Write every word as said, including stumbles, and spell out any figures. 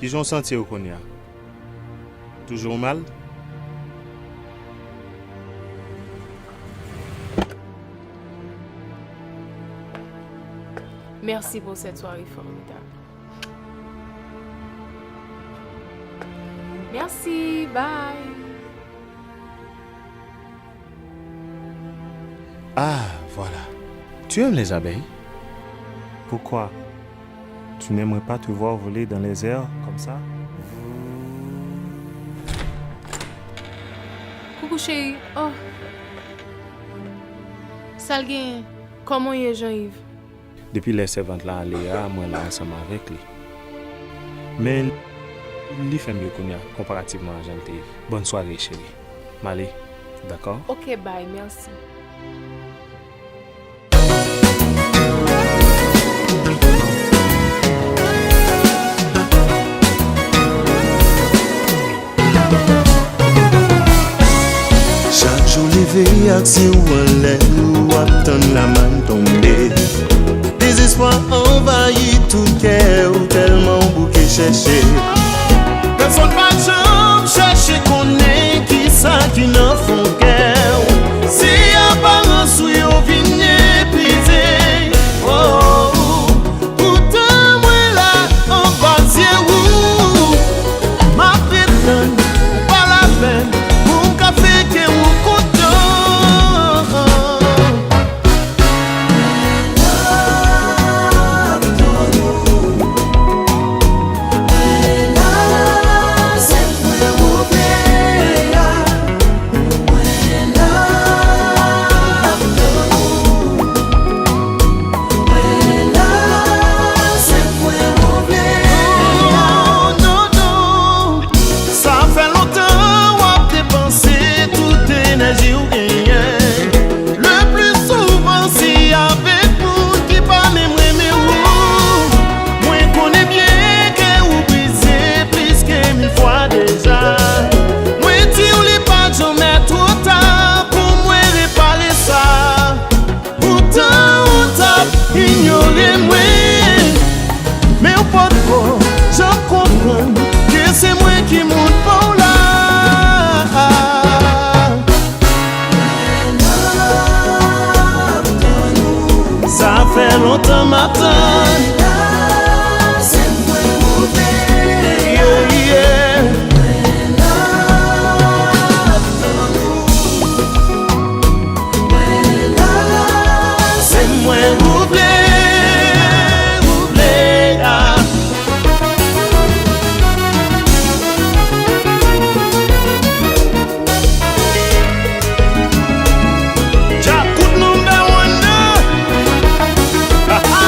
Kijan w santi w kounye a? Toujou mal? Merci pour cette soirée formidable. Merci, bye. Ah, voilà. Tu aimes les abeilles? Pourquoi? Tu n'aimerais pas te voir voler dans les airs comme ça? Coucou chérie. Oh. Sa l genyen? Kòman w ye, Jean-Yves? Depi lè sèvant la ale a, mwen la ansanm avèk li. Men li fè mye kounye a, konparativman a jan l te ye. Bòn sware, cheri. M ale, dakò? Ok, bye, merci. Chak jou leve ak zye w anlè, w ap tann lamann tonbe. Dezespwa anvayi tout kè w, tèlman w bouke chèche. Pèsonn pa janm chèche konnen kisa ki nan fon kè w. Se aparans ou yo vin epuize. Oh, poutan mwen la anba zye w. M ap ret tann, ou pa lapèn, pou m ka fè kè w kontan. Sa fè lontan w ap depanse tout enèji w genyen. Le pli souvan se avèk moun ki pa menm renmen ou. Mwen konnen byen kè ou brize plis ke mil fwa deja. Mwen di w li pa janmè twò ta pou mwen repare sa. Poutan ou t ap inyore mwen, men ou potko janm konprann ke se mwen ki moun pa w la. Sa fè lontan m ap tann. Yeah, yeah. Se mwen ou vle, ou vle a. Djakout number one nan. Ha, ha.